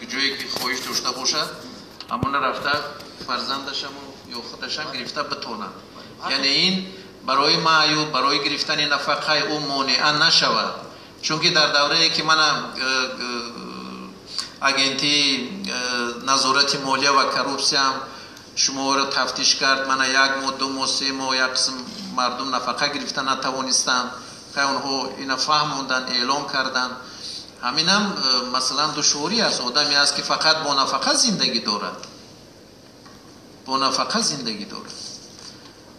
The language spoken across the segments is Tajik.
ҷое ки хоҳиш дошта бошад, ҳамона рафта фарзандашаму ё худашам гирифта битонад. Яъне ин барои маъюб, барои гирифтани нафақаи ӯ монеа нашавад. Чунки дар даврае ки мана агентии назорати молия ва коррупсияам шуморо тафтиш кард, мана як моҳ, 2 моҳ, 3 моҳ як қисм мардум нафақа гирифта натавонистанд. Хай онҳо ина фаҳмонданд, эълон карданд. Ҳаминам масалан душворӣ аст. Одаме аст ки фақат бо нафақа зиндагӣ дорад, бо нафақа зиндагӣ дорад.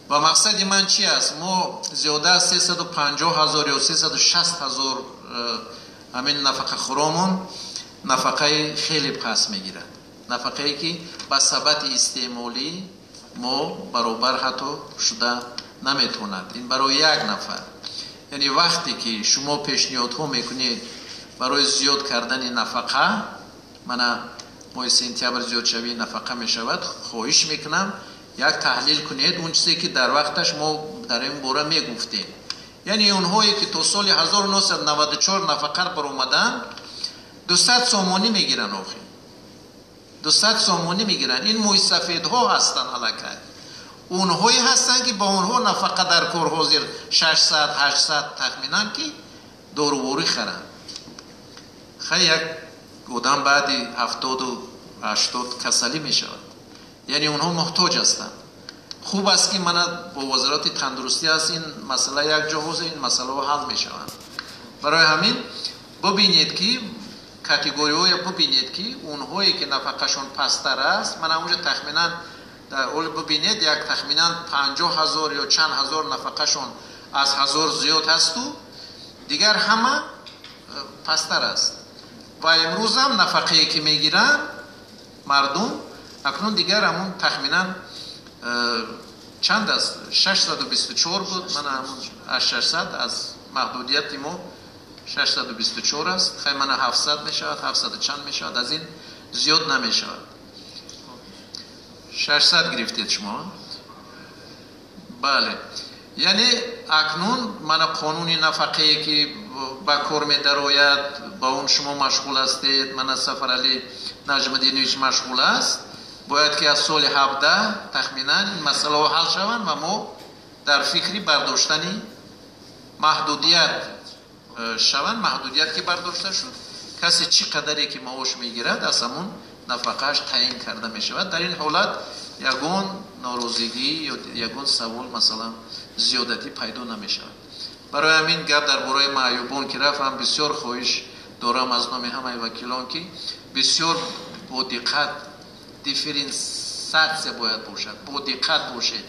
Ва мақсади ман чи аст? Мо зиёда аз 350 ҳазор ё 360 ҳазор ҳамин нафақахӯромон нафақаи хеле паст мегирад, нафақае ки ба сабати истеъмолӣ мо баробар ҳатто шуда наметавонад. Ин барои як нафар. Яъне вақте ки шумо пешниҳодҳо мекунед барои зиёд кардани нафақа, мана моҳи сентябр зиёдшавии нафақа мешавад, хоҳиш мекунам як таҳлил кунед он чизе ки дар вақташ мо дар ин бора мегуфтем. Яъне онҳое ки то соли 1994 нафақа баромаданд, 200 сомонӣ мегиранд. Охир 200 сомонӣ мегиранд. Ин мӯйсафедҳо ҳастанд аллакай. Онҳое ҳастанд ки ба онҳо нафақа дар кор ҳозир 600, 800 тахминан ки доруворӣ харанд. Хай як одам баъди 70 80 касалӣ мешавад. Яъне онҳо муҳтоҷ ҳастанд. Хуб аст ки мана бо вазорати тандурустӣ аст ин масъала як ҷо ҳозир ин масъалаҳо ҳал мешаванд. Барои ҳамин бибинед ки категориҳое бибинед ки онҳое ки нафақашон пасттар аст, мана онҷо тахминан дар ҳол бибинед як тахминан 50 ҳазор ё чанд ҳазор нафақашон аз 1000 зиёд ҳасту дигар ҳама пасттар аст. Ва имрӯзам нафақае ки мегиранд мардум акнун дигар ҳамун тахминан чанд аст? 624 буд, мана ҳамун аз 600 аз маҳдудияти мо 624 аст. Хай мана 700 мешавад, 700 чанд мешавад, аз ин зиёд намешавад. 600 гирифтед шумо? Бале. Яъне акнун мана қонуни нафақае ки ба кор медарояд, ба он шумо машғул ҳастед, мана Сафаралӣ Наҷмиддинович машғул аст, бояд ки аз соли 17 тахминан ин масъалаҳо ҳал шаванд ва мо дар фикри бардоштани маҳдудият шаванд. Маҳдудият ки бардошта шуд, касе чӣ қадаре ки маош мегирад, аз ҳамун нафақааш таъин карда мешавад. Дар ин ҳолат ягон норозигӣ ё ягон савол масалан зиёдатӣ пайдо намешавад. Барои ҳамин гап дар бораи маъюбон ки рафт, ҳам бисёр хоҳиш дорам аз номи ҳамаи вакилон ки бисёр бо диққат дифференсиатсия бояд бошад, бо диққат бошед.